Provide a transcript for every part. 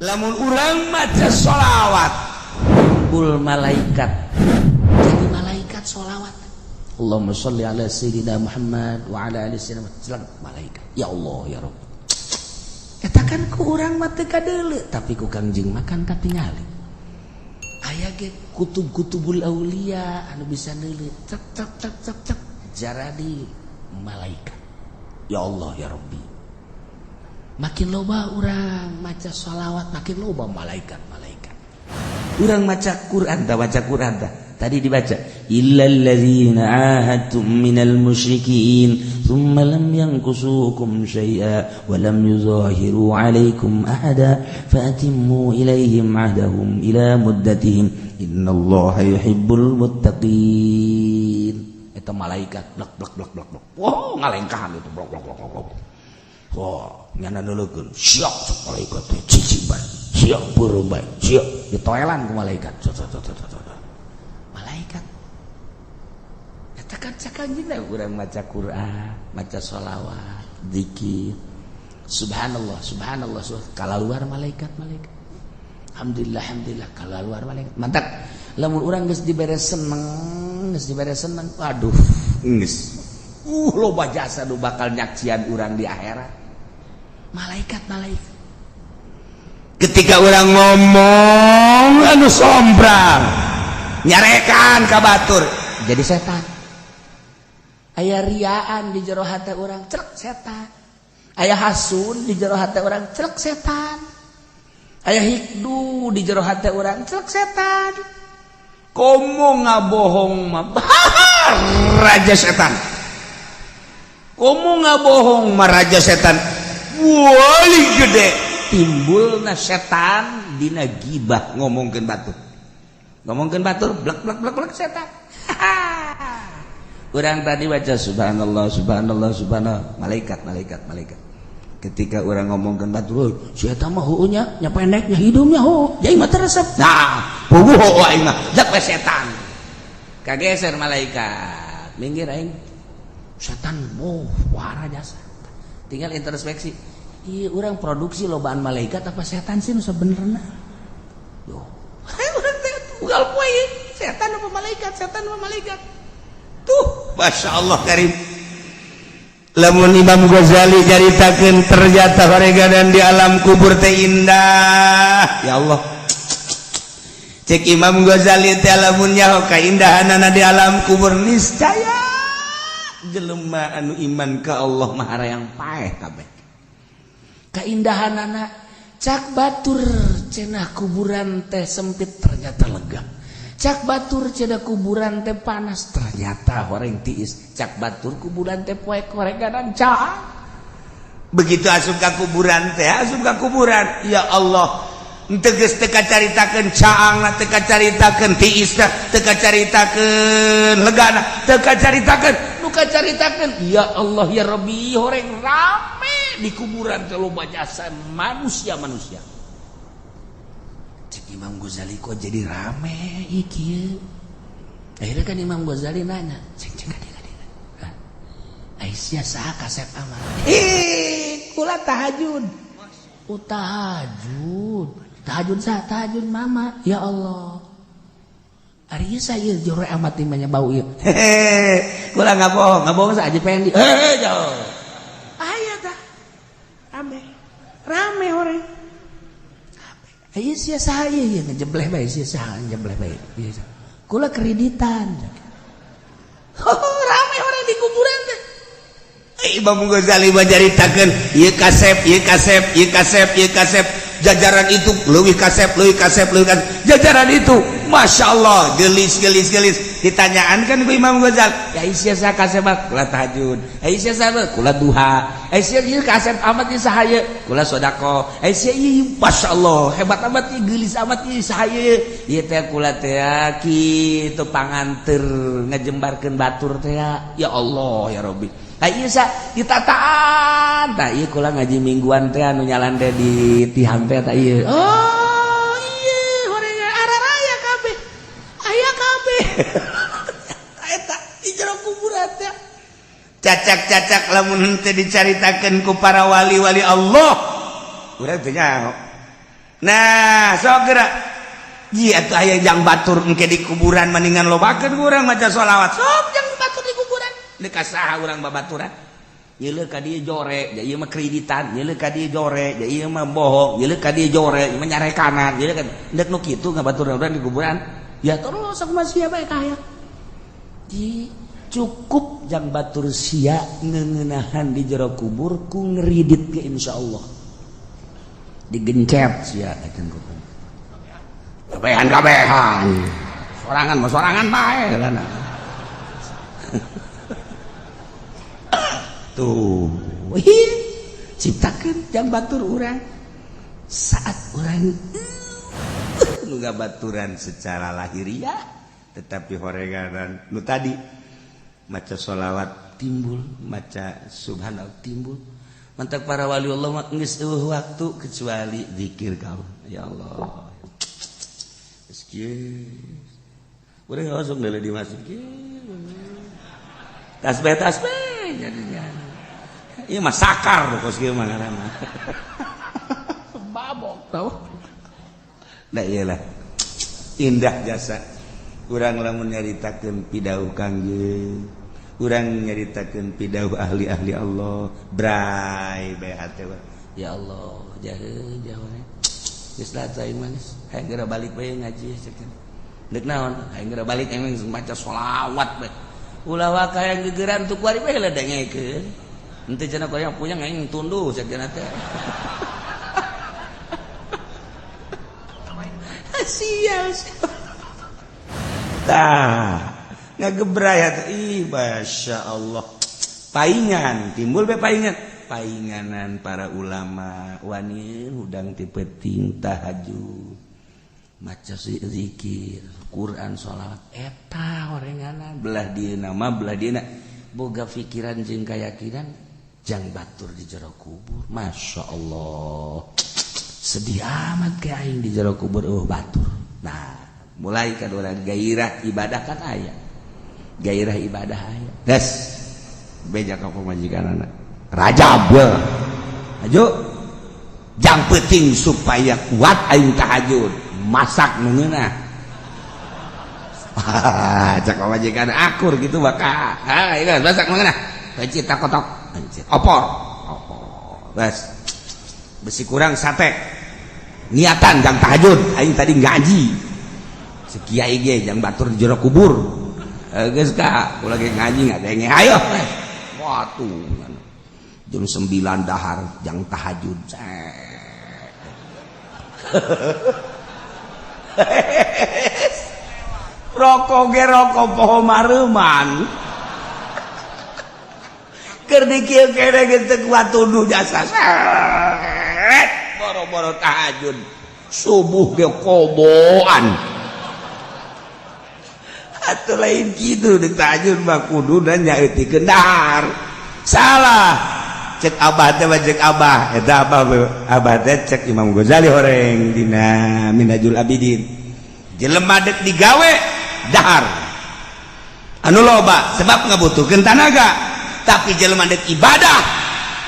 Lamun urang maca sholawat, timbul malaikat, jadi malaikat sholawat. Allahumma sholli ala sayyidina Muhammad wa ala ali sayyidina Muhammad. Malaikat, ya Allah, ya Rabb. Eta kan ku urang mah teu kadeuleu, tapi ku Kangjeng mah kan katingali. Aya ge kutub-kutubul aulia anu bisa neuleu, cek cek cek cek cek, jaradi malaikat. Ya Allah, ya Rabbi. Makin loba urang maca sholawat, makin loba malaikat malaikat. Urang maca Quran tah, baca Quran tah, tadi dibaca illal ladzina ahadtum minal musyrikin thumma lam yanqusukum syai'a wa lam yuzahiru 'alaikum ahada faatimmu ilaihim 'ahdahum ila muddatihim innallaha yuhibbul muttaqin. Eta malaikat blak blak blak blak blak, wow, ngalengkahan itu, blak blak blak blak. Wah, nyana neuleukeun, siap cek malaikat teh, cicing bae, siap beureum bae, siap ditoelan ku malaikat. Malaikat. Eta kan cek Kanjeng, urang maca Quran, maca sholawat, zikir. Subhanallah, subhanallah, kalaluar malaikat malaikat. Alhamdulillah, alhamdulillah, kalaluar malaikat. Mantap. Lamun urang geus dibere seneng, geus dibere seneng, waduh, geus. Loba jasa nu bakal nyaksian urang di akhirat. Malaikat malaikat. Ketika urang ngomong anu sombrang, nyarekan ka batur, jadi setan. Aya riaan di jero hati urang, cerek setan. Aya hasun di jero hati urang, cerek setan. Aya hikdu di jero hati urang, cerek setan. Komo ngabohong mah raja setan. Komo ngabohong mah raja setan. Wali gede timbulna setan dina gibah, ngomongkeun batur. Ngomongkeun batur, blek blek blek blek, setan. Urang tadi baca subhanallah, subhanallah, subhanallah, malaikat malaikat malaikat. Ketika urang ngomongkeun batur, si eta mah heueuh nya, nya pendeknya hidungnya heueuh, jadi mah resep. Nah, puguh heueuh aing mah, jak we setan. Kageser malaikat, minggir aing. Setan, oh, wara jasa. Tinggal introspeksi. Iya, urang produksi lobaan malaikat apa setan sih nu sebenarnya? Yo. Urang teh unggal poe setan apa malaikat, setan apa malaikat. Tuh, Masya Allah karim. Lamun Imam Ghazali caritakeun, ternyata dan di alam kubur teh indah. Ya Allah. Cek Imam Ghazali teh, lamun nyaho kaindahanana di alam kubur, niscaya jelema anu iman ka Allah mah yang paeh kabeh. Kaindahanana, cak batur cenah kuburan teh sempit, ternyata lega. Cak batur cenah kuburan teh panas, ternyata horeng tiis. Cak batur kuburan teh poek, horenganan cak. Begitu asup ka kuburan teh, asup ka kuburan, ya Allah, teges teu kacaritakeun caangna, teu kacaritakeun tiisna, teu kacaritakeun legana, teu kacaritakeun. Nu kacaritakeun, ya Allah, ya Rabbi, horeng rame di kuburan teh, loba jasa manusia-manusia. Cek Imam Ghazali, kok jadi rame iki? Akhirnya kan Imam Ghazali nanya, cek cek adik adik, Aisyah, saha kasep amat? Eh, kula tahajud. Oh, tahajud. Tahajud sah, tahajud mama. Ya Allah. Ari ieu saya jero amat timanya bau ieu. Hehe, kula nggak bohong, nggak bohong saja pendi. Hehe, jauh. Aya tah. Rame. Rame orang. Ayo sia saha ieu ngejebleh bae, sia saha ngejebleh bae. Ieu. Kula kreditan. Oh, rame orang di kuburan teh. Imam Ghazali macaritakeun ieu kasep, ieu kasep, ieu kasep, ieu kasep, jajaran itu leuwih kasep, leuwih kasep, leuwih kasep, jajaran itu, Masya Allah, gelis gelis gelis. Ditanyaan kan ku Imam Ghazali, ya sia saha kasep? Kula tahajud. Aisyah saha? Kula duha. Aisyah ieu kasep amat ieu saha ieu? Kula sedekah. Aisyah ieu, Masya Allah, hebat amat ieu, geulis amat ieu saha ieu? Ieu teh kula teh kitu, panganteur ngejembarkeun batur teh. Ya Allah, ya Rabbi. Ieu sa ditataan tah, ieu kula ngaji mingguan teh, anu nyalan teh di tihang teh, tah ieu. Oh iya, horeng araraya kabeh, aya kabeh eta di jero kuburan teh. Cacak-cacak, lamun henteu dicaritakeun ku para wali-wali Allah, urang teh nyaho. Nah, sok gerak. Iya tuh aya jang batur engke di kuburan mendingan lobakeun urang maca sholawat. Sok jang batur di kuburan. Deuk ka saha urang babaturan? Nyeuleuh ka dieu jore, ja ieu mah kreditan, nyeuleuh ka dieu jore, ja ieu mah bohong, nyeuleuh ka dieu jore, ieu mah nyarekanan, nyeuleuh ka deuk nu kitu ngabaturan urang di kuburan. Ya terus aku masih bae kaya. Di cukup jang batur sia ngeuneunahan di jero kubur ku ngeridit ke insyaallah. Digencet sia acan kubur. Kabehan kabehan. Sorangan mah sorangan bae lah. Tuh, ciptakan jang batur urang saat urang nu baturan secara lahiriah tetapi horenganan nu tadi maca sholawat timbul, maca subhanallah timbul. Mantap para wali Allah mah geus eueuh waktu kecuali zikir kau. Ya Allah. Geus kieu. Urang langsung deuleu di masjid kieu. Tasbih tasbih jadinya. Ieu mah sakar kos kieu mah ngaranna. Babok tau. Nah iyalah. Indah jasa. Urang lamun nyaritakeun pidauh Kangjeng. Urang nyaritakeun pidauh ahli-ahli Allah. Bray bae hate. Ya Allah, jahe jauh. Geus lah aing mah geus. Hayang geura balik bae ngaji cek. Deuk naon? Hayang geura balik aing maca sholawat bae. Ulah waka yang gegeran tuh kuari bae lah dengekeun. Henteu cenah koyang puyeng aing tunduh cek cenah teh. Sial. Tah, ngagebray hate. Ih, Masya Allah. Paingan, timbul be paingan. Painganan para ulama wani hudang ti peuting tahajud. Maca zikir, Quran, sholawat eta horenganan belah dieuna mah belah dieuna boga pikiran jeung kayakinan jang batur di jero kubur. Masya Allah, sedih amat ke aing di jero kubur eueuh batur. Nah, mulai kan urang gairah ibadah kan aya, gairah ibadah aya. Des beja ka pamajikanana rajab aju jang peuting supaya kuat aing tahajud masak nu ngeunah. Cak pamajikan akur gitu baka. Ha, ieu masak nu ngeunah. Pencit kotok, pencit opor. Opor. Bas. Besi kurang sate. Niatan jang tahajud, aing tadi ngaji. Sekiai ge jang batur di jero kubur. Geus ka, ulah ge ngaji ngadenge. Ayo. Watu. Jam 9 dahar jang tahajud. Rokok ge rokok poho mareuman. Keur dikieu kene ge teu kuat tunduh jasa. Boro-boro tahajud. Subuh ge koboan. Atuh lain kitu deuk tahajud mah kuduna nyaeutikeun dahar. Salah. Cek abah teh cek abah eta abah abah teh cek Imam Ghazali horeng dina Minhajul Abidin. Jelema dek digawe dahar anu loba sebab ngabutuhkeun tanaga, tapi jelema dek ibadah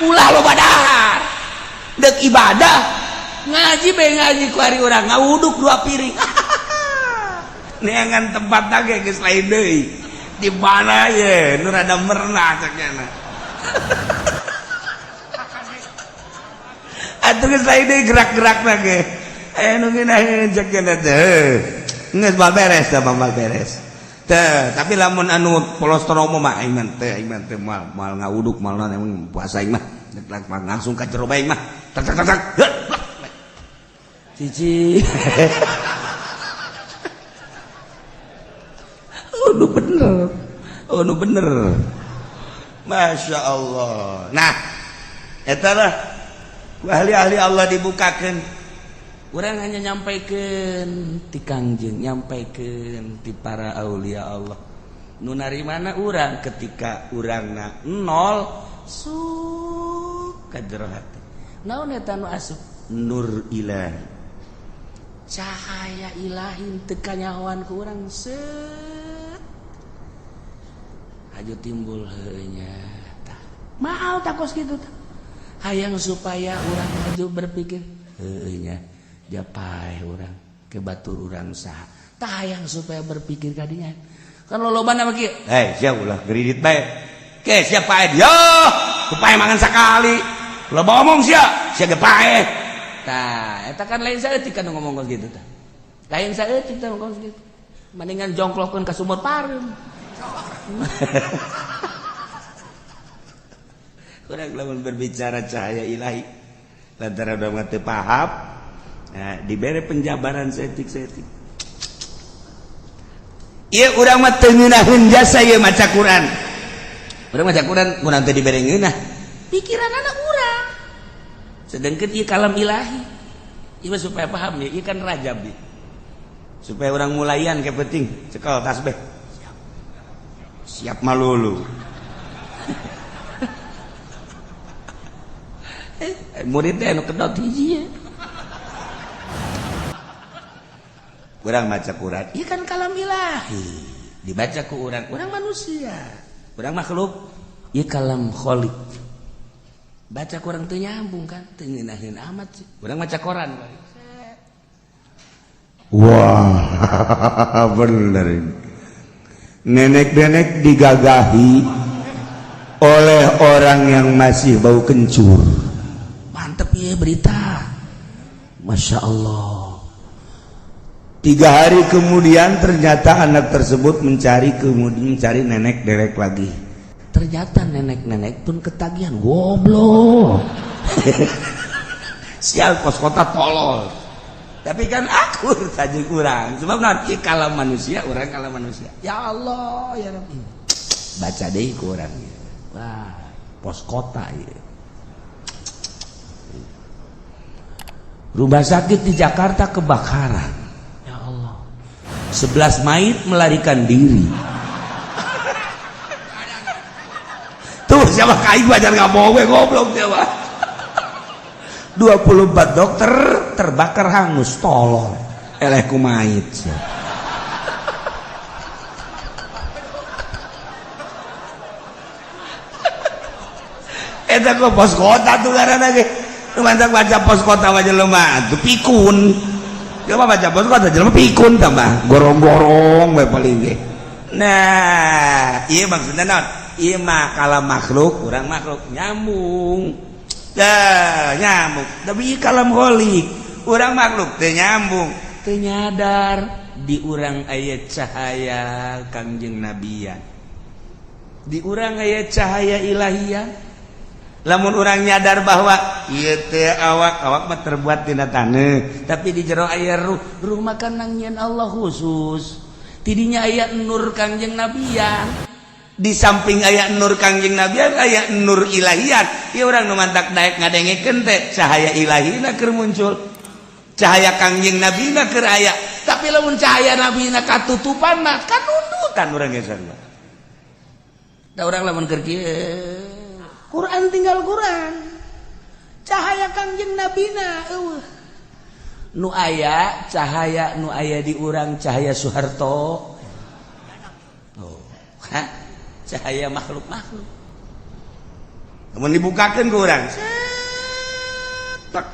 ulah loba dahar. Dek ibadah ngaji bae ngaji ku ari urang ngawuduk 2 piring. Neangan tempat ge geus lain deui. Di mana ye nu rada merenah cek nya. Atuh geus lain deui gerak-gerakna ge. Aya nu ngeunaheun cek nya teh. Geus bal beres teh bal beres. Teh, tapi lamun anu polos trauma mah aing mah teh moal ngawuduk moal naon emang puasa aing mah. Langsung ka jero bae mah. Tak tak tak. Cici. Oh nu bener. Oh nu bener. Masya Allah. Nah, eta lah ahli-ahli Allah dibukakan. Urang hanya nyampaikan ti Kangjeng, nyampaikan ti para aulia Allah. Nu narimana urang ketika urangna nol su ka jero hati. Naon eta nu asup? Nur ilahi. Cahaya ilahi teu kanyahoan ku urang set. Haju timbul heueuh nya. Tah, mahal takos kitu tah. Hayang supaya urang haju berpikir heueuh nya. Japai urang ke batur urang saha. Tah hayang supaya berpikir kadinya. Kan lolobana mah kieu. Eh, siap ulah kredit bae. Ke siap pae yo, pae mangan sakali. Loba omong sia, sia ge pae. Tah, eta kan lain saeutik kan ngomong kos gitu tah. Lain saeutik tah ngomong kos gitu. Mendingan jongklokkeun ka sumur pareum. Kurang lamun berbicara cahaya ilahi lantaran udah ngerti paham, nah, diberi penjabaran setik-setik. Iya urang mah teu ngeunaheun jasa ieu maca Quran. Urang maca Quran urang teu dibere ngeunah. Pikiran anak urang. Sedangkan ieu kalam ilahi. Ieu supaya paham ya, ieu kan rajab ieu. Supaya urang mulayan ke penting cekel tasbih. Siap. Siap malulu. Murid teh anu kedot hiji ya. Urang maca Quran, ieu kan kalam ilahi. Dibaca ku urang, urang manusia, urang makhluk, ieu kalam khalik. Baca kurang teu nyambung kan, teu ngeunaheun amat sih. Urang maca Quran. Wah, bener ini. Nenek-nenek digagahi oleh orang yang masih bau kencur. Mantep ya berita. Masya Allah. 3 hari kemudian ternyata anak tersebut mencari nenek-nenek lagi. Ternyata nenek-nenek pun ketagihan. Goblok. Sial pos kota tolol. Tapi kan akur saja kurang. Sebab nanti kalau manusia, orang kalau manusia. Ya Allah, ya Rabbi. Baca deh kurang. Wah, pos kota ya. Rumah sakit di Jakarta kebakaran. Ya Allah. 11 mayit melarikan diri. Tuh siapa kain baca nggak mau gue goblok siapa. 24 dokter terbakar hangus tolol. Eleh ku mayit. Eta kok pos kota tuh karena ge. Lu baca pos kota aja lu mah tuh pikun. Coba baca pos kota jelema pikun tambah gorong-gorong we paling ge. Nah, ieu maksudna naon? Ieu mah kala makhluk, urang makhluk nyambung. Dah, nyambung. Tapi ieu kalam khalik, urang makhluk teu nyambung, teu nyadar di urang aya cahaya Kangjeng Nabian. Di urang aya cahaya ilahiyah. Lamun urang nyadar bahwa ieu teh awak-awak mah terbuat tina taneuh, tapi di jero aya ruh, ruh mah kan nangieun Allah khusus. Tidinya aya nur Kangjeng Nabian. Di samping aya nur Kangjeng Nabian aya nur ilahian. Ieu urang nu mantak daek ngadengekeun teh cahaya ilahina keur muncul. Cahaya Kangjeng Nabina keur aya. Tapi lamun cahaya Nabina katutupan mah kan nundutan urang geus sarua. Da urang lamun keur kieu Quran tinggal Quran. Cahaya Kangjeng Nabina eueuh. Nu aya cahaya nu aya di urang cahaya Soeharto. Oh, ha? Cahaya makhluk-makhluk. Lamun dibukakeun ku urang. Tek,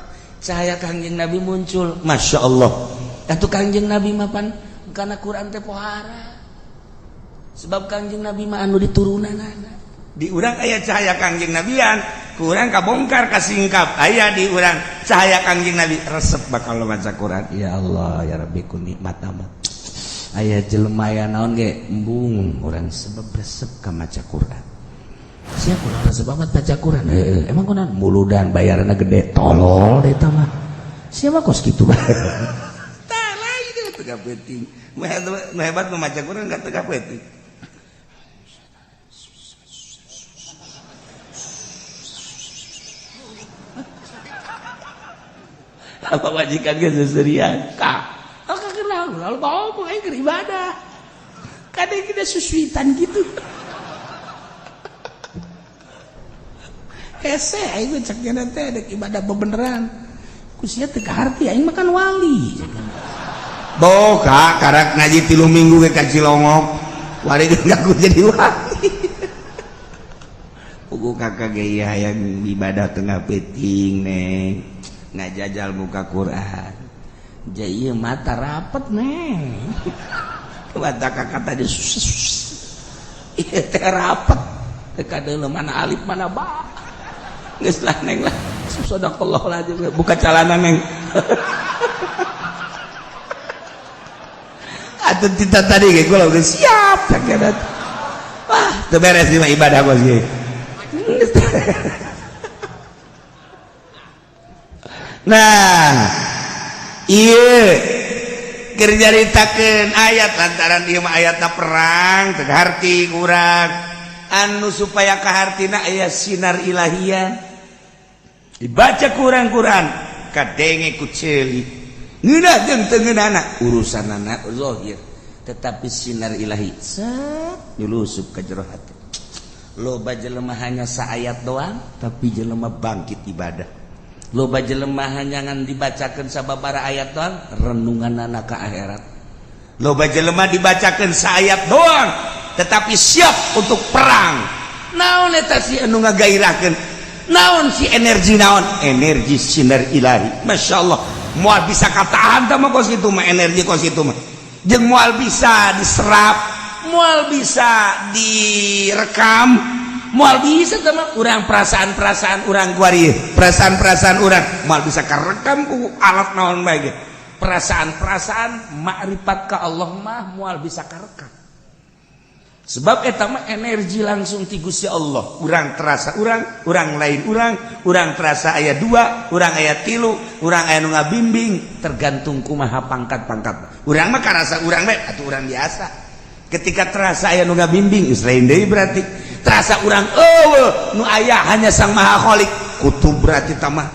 cahaya Kangjeng Nabi muncul. Masya Allah. Atuh Kangjeng Nabi mah pan kana Quran teh pohara. Sebab Kangjeng Nabi mah anu diturunanana. Di urang aya cahaya Kangjeng Nabian, ku urang kabongkar kasingkap aya di urang cahaya Kangjeng Nabi resep bakal maca Quran. Ya Allah ya Rabbi ku nikmat amat. Aya jelema aya naon ge embung urang sebab resep ka maca Quran. Sia kunaon resep amat maca Quran? Heeh, emang kunaon muludan bayaranna gede tolol eta mah. Sia mah kos kitu bae. Tah lain teu penting. Nu hebat mah maca Quran enggak teu penting. Apa majikan ge seserian? Kak, oh kenal, lalu bawa aing keur ibadah. Kadang kita susuitan gitu. Hese aing cek nya teh dek ibadah bebeneran. Ku sia teu kaharti aing makan wali. Boka karak ngaji 3 minggu ge ka Cilongok. Wali ngaku jadi wali. Pugu kakak ge hayang ibadah tengah peuting neng. Ngajajal muka Quran. Jadi mata rapet neng. Mata kakak tadi iya teh rapet. Teu kadeuleu mana alif mana ba. Geus lah neng lah. Sadaqallah lazim. Buka celana neng. Atuh tita tadi ge kula geus siap cak. Wah, teu beres di mah ibadah bos ge. Nah, iya keur nyaritakeun ayat lantaran ieu mah ayatna perang teu harti kurang anu supaya kahartina aya sinar ilahiyah dibaca kurang-kurang kadenge ku ceuli ngeunah jeung teu ngeunahna urusanana zahir tetapi sinar ilahi set nyulusup ka jero hati. Loba jelema hanya saayat doang tapi jelema bangkit ibadah. Loba jelema hanya ngan dibacakeun sababaraha ayat doang renunganana ka akhirat. Loba jelema dibacakeun saayat doang tetapi siap untuk perang. Naon eta si anu ngagairahkeun? Naon si energi naon? Energi sinar ilahi. Masya Allah, moal bisa katahan tah mah kos kitu mah energi kos kitu mah. Jeung moal bisa diserap, moal bisa direkam, moal bisa sama urang perasaan-perasaan urang kuari, perasaan-perasaan urang moal bisa karekam ku alat naon bae ge. Perasaan-perasaan makrifat ka Allah mah moal bisa karekam. Sebab eta mah energi langsung ti Gusti Allah. Urang terasa urang, urang lain urang, urang terasa aya dua, urang aya tilu, urang aya nu ngabimbing, tergantung kumaha pangkat-pangkat. Urang mah karasa urang bae atuh urang biasa. Ketika terasa aya nu ngabimbing geus lain deui berarti. Terasa urang eueuh nu aya hanya Sang Maha Khalik, kutub berarti tamah.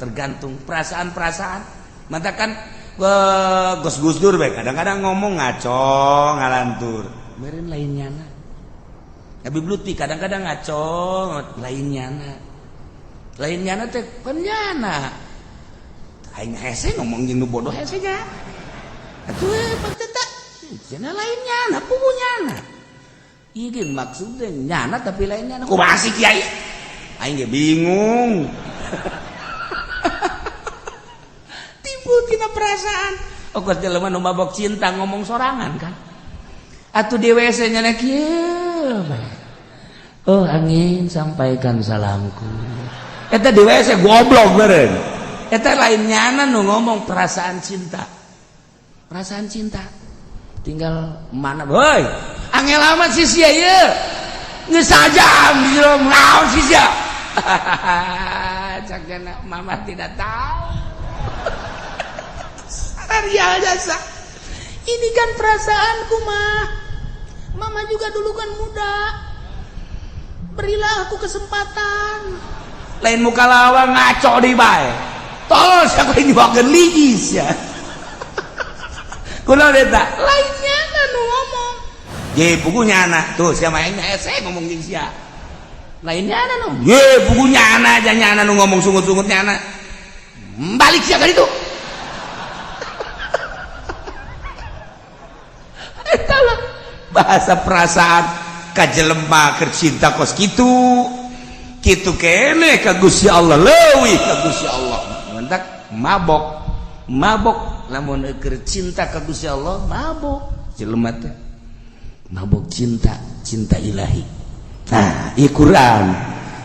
Tergantung perasaan-perasaan. Matakan Gus Gus Dur bae kadang-kadang ngomong ngaco ngalantur. Meureun lain nyana. Habib Lutfi kadang-kadang ngaco lain nyana. Lain nyana teh kan nyana. Aing hese ngomong jeung nu bodoh hese nya. Atuh teh tak cenah lain nyana, pugu nyana. Ieu ge maksudnya nyana tapi lain nyana. Kumaha sih kiai? Aing ge bingung. Timbul tina perasaan. Okos jelema nu mabok cinta ngomong sorangan kan. Atuh di WC nya kieu. Oh angin sampaikan salamku. Eta di WC goblok beureun. Eta lain nyana nu ngomong perasaan cinta. Perasaan cinta. Tinggal mana woi. Angel amat sih sia ieu. Geus sajam di jero naon sih sia. Cak jana mama tidak tahu. Sararial jasa. Ini kan perasaanku mah. Mama juga dulu kan muda. Berilah aku kesempatan. Lain muka lawang ngaco di bae. Tolol sia ku dibawakeun ligis ya. Kunaon eta? Lain nyana nu ngomong. Ye pugu nyana tuh sia mah aing hese ngomong jeung sia. Lain nyana nu. Ye pugu nyana aja nyana nu ngomong sungut-sungut nyana. Balik sia ka ditu. Eta lah bahasa perasaan ka jelema keur cinta kos kitu. Kitu keneh ka Gusti Allah leuwih ka Gusti Allah. Mentak mabok. Mabok lamun keur cinta ka Gusti Allah mabok jelema teh. Mabok cinta, cinta ilahi. Nah, ieu Quran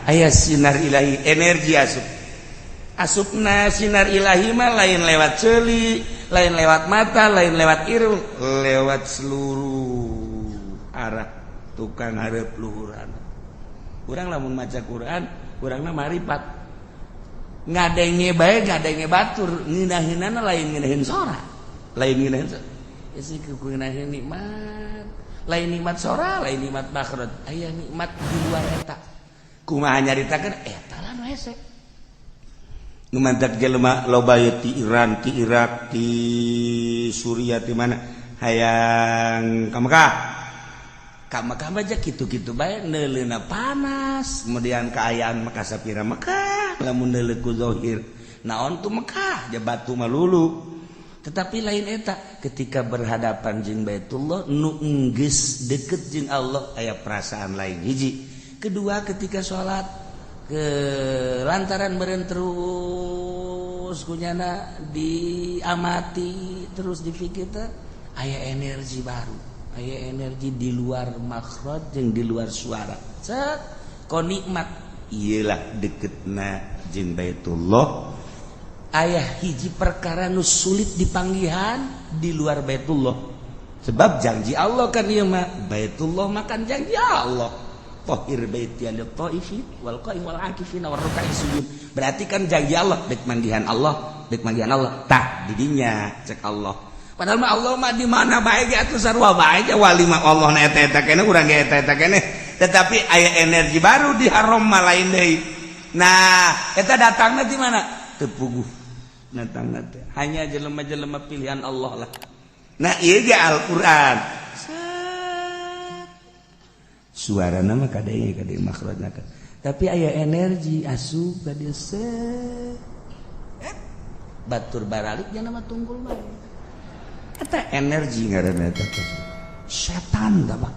aya sinar ilahi energi asup. Asupna sinar ilahi mah lain lewat ceuli, lain lewat mata, lain lewat irung, lewat seluruh arah tukang hareup luhuran. Urang lamun maca Quran, urangna maripat. Ngadenge bae ngadenge batur, ngeunaheunana lain ngeunaheun sora. Lain ngeunaheun sora. Isi ngeunaheun nikmat. Lain nikmat sora, lain nikmat makhraj. Aya nikmat di luar eta. Kumaha nyaritakeun eta lah nu hese. Nu mantak jelema loba ye ti Iran, ti Irak, ti Suriah, ti mana hayang ka Mekah. Ka Mekah mah kitu-kitu bae neuleuna panas, kemudian kaayaan Mekah sapira Mekah, lamun neuleuh ku zahir naon tu Mekah, ja batu mah lulu. Tetapi lain eta ketika berhadapan jeung Baitullah nu enggeus deket jeung Allah aya perasaan lain hiji. Kedua ketika salat ke lantaran meureun terus Terus ku nyana diamati, terus dipikir teh aya energi baru, aya energi di luar makhraj jeung di luar suara. Set kok nikmat iyalah deketna jeung Baitullah. Aya hiji perkara nu sulit dipanggihan di luar Baitullah, sebab janji Allah kan ieu mah. Baitullah makan janji Allah, "Thahhir baiti lit taifin wal qaim wal akifin war ruk'i sujud." Berarti kan janji Allah dek manggihan Allah, dek manggihan Allah. Tah, didinya cek Allah. Padahal mah Allah mah di mana bae ge atuh, sarua bae ge wali mah. Allah na eta eta keneh, urang ge eta eta keneh. Tetapi aya energi baru di haram mah lain deui. Nah, eta datangna di mana? Teu puguh datangna teh, hanya jelema-jelema pilihan Allah lah. Nah, ieu ge Al-Qur'an suara nama kadenge kadenge makhrajna, tapi aya energi asup ka dieu, set batur baralik nya mah tunggul mah. Eta energi ngaranna, eta setan tah mah.